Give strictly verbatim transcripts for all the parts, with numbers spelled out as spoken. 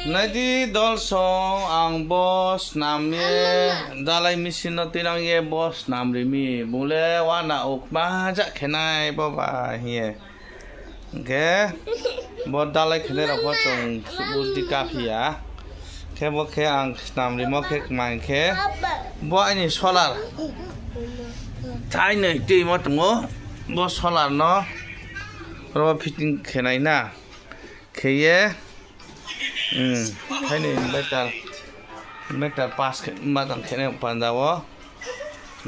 Nai di dolsong, ang bo snam ye, dalai machine no tuinang ye bo snam ri mi. Bung le uana ukma ja khe nai bo ba hing ye. Hing khe bo dalai khenai rao pho chung budi kaphi ya. Khe bo khe ang snam rimo khe kma hing khe, bo aini solar. Thainoi tuimo tong ou, bo solar no ro fitting khe nai na. Khe ye, thainoi meter, meter pass khe, ma tang khe nai panda wo.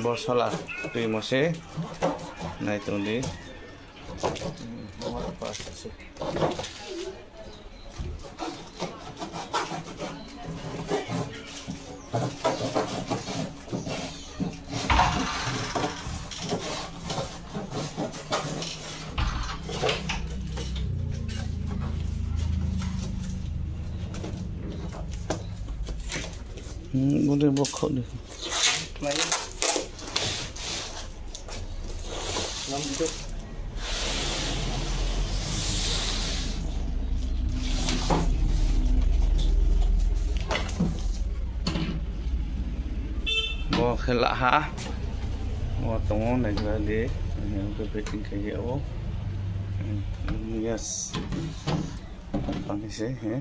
Bo solar tuimo se, nai tong di. Bode bo khaoh di. Bo khe la ha. Bo tong ou, naigra di. Ang khe packing khe ye ou. Yes. Ang se he.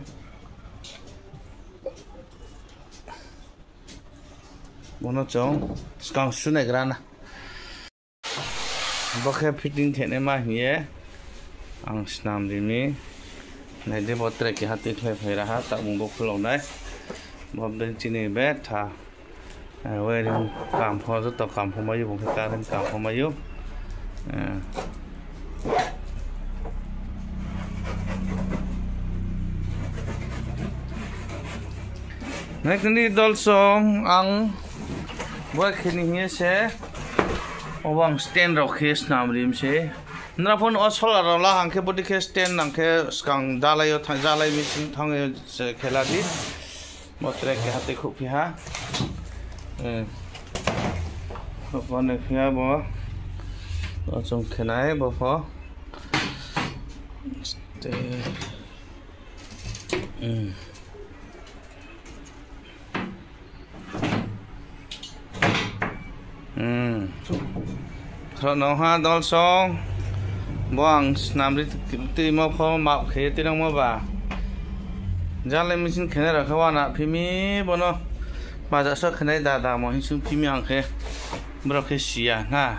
Bono chung skang sunaigra na. Bo khe fitting khenaima hing ye ang snam ri mi. Nai di, bo tre keha tuikhlai phai ra ha, tabung bo khulao nai. Bo bini chini betha, wiring kam pho, joto kam pho mai ou, bo khe current kam pho mai ou. Nai tong di dolsong, ang bo khe ni hing ye se, obo ang stand rao khe snam ri mi se. Nrao pho no o solar rao la hang khe, bodi khe stand nang khe skang dalai yo thanng, dalai machine thanng ye se khe la di. Bo tre keha tuikhouhphi ha. Bo no phi ha bo. Bo chung khenai bo pho. Khro no ha dolsong. Bo ang snam ri tuimo pho map khe ye tuinangmo ba. Dalai machine khenai rao khe uana phi mi bono. Baja so khenai dada mo hing sung phi mi ang khe. Brao khe si ya na.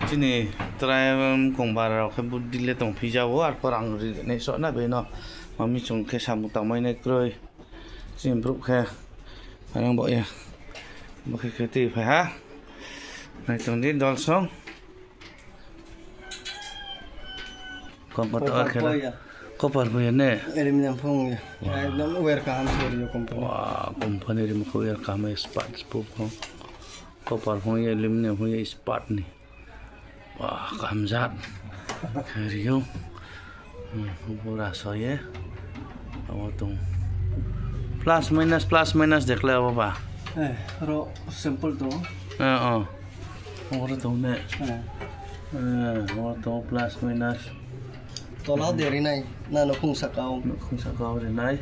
Chini tribe kongba rao khe budi le tongphi ja ou, arphuh ang ri nai so na beno. Mami chung khe samung tangmai nai kroi. Chini brouh khe arang baoh ye. Bo khe khe tui phai ha. Nai tong di dolsong. Kom kata khe na. Copper pho ya ne? Aluminium pho ya. Ekdom wire kaham se ri yo company. Company rimo khe wire kaham, ispat pho. Copper pho ya, aluminium pho ya, ispat ni. Ba, kaham jat. Khe ri ou. Bo raso ye. Abo tong. Plus minus, plus minus dekhlai abo ba. Ro simple tong. Abo tong ne. Abo tong plus minus. Tola de ri nai. Na nouhkhong saka o. Nouhkhong saka o ri nai.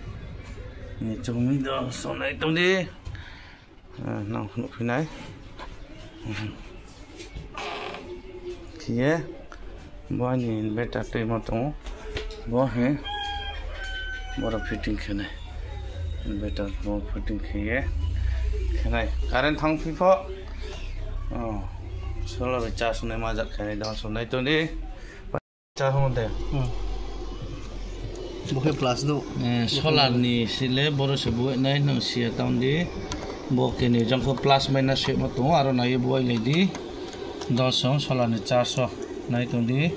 Ni chung mi do sonai tong di. Nang nuhphi nai. Khe ye, bo aini inverter tuimo tong ou. Bo he, boro fitting khe nai. Inverter bo fitting khe ye, khe nai. Current thanngphi pho. Solar bai charge naima jak khe nai, dal sonai tong di. Solar ni si le boro se buai nai, nang si ya tang di. Bo keni jang kho plus minus se ma tong ou, aro nai ye buailai di. Dolsong solar ni charge o nai tong di.